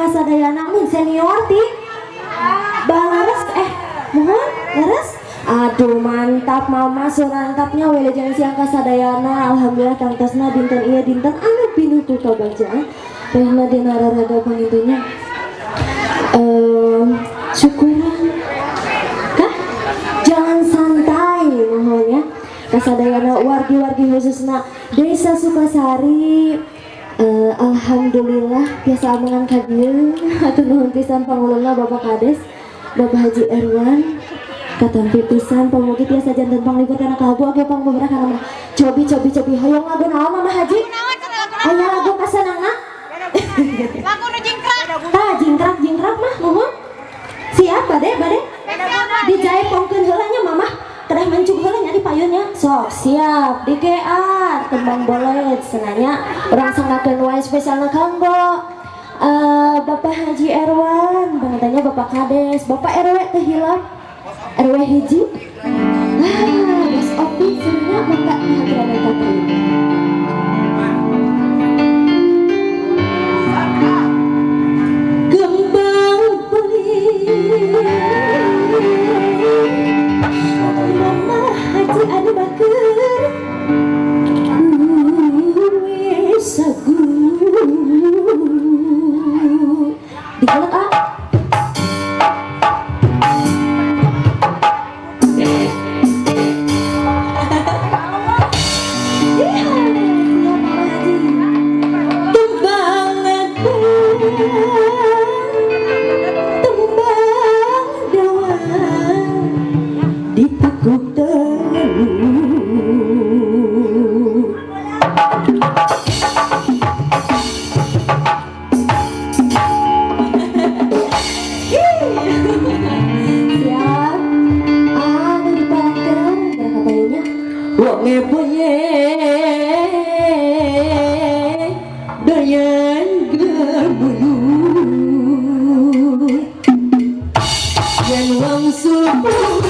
kasadayana mun senior ti Balares mohon leres. Aduh, mantap Mama, surantapnya. Wilujeng siang kasadayana. Alhamdulillah, tangtosna dinten ieu dinten anu pinuh ku kabagjaan. Tehna dina raraga pangintunya syukuran kah? Jangan santai, mohon ya kasadayana wargi-wargi khususna Desa Sukasari. Alhamdulillah tiasa amengan ka dieu. Hatur nuhun pisan panguluna Bapak Kades, Bapak Haji Erwan, katampi pisan. Pamugi tiasa janten panglipur kana kalbu age pangbeberah kana cobi cobi cobi. Hoyong lagu naon, Mama Haji? Aya lagu kasenangna? Lagu nu jingkrak. Tah, jingkrak jingkrak mah mohon siap. Bade bade dijaipongkeun heula nya, Mama. Kedah mencuk heula nya di payunnya. Sok siap di kear tembang boleh senanya urang sanggakeun wae, spesialna kanggo Bapak Haji Erwan, pangintennya Bapak Kades, Bapak RW teh hilap RW 1, ah Bos Opi sebenarnya. Mangga dihaturan eta. Kembang beling Mama Haji anu baker kue sagu dikelek ah. Iya, siap Mama Haji. Tembang tembang dawa ditekuk telu. Siap anu dipakai ya katanya wong boye doyan gemuyu yen wong subuh.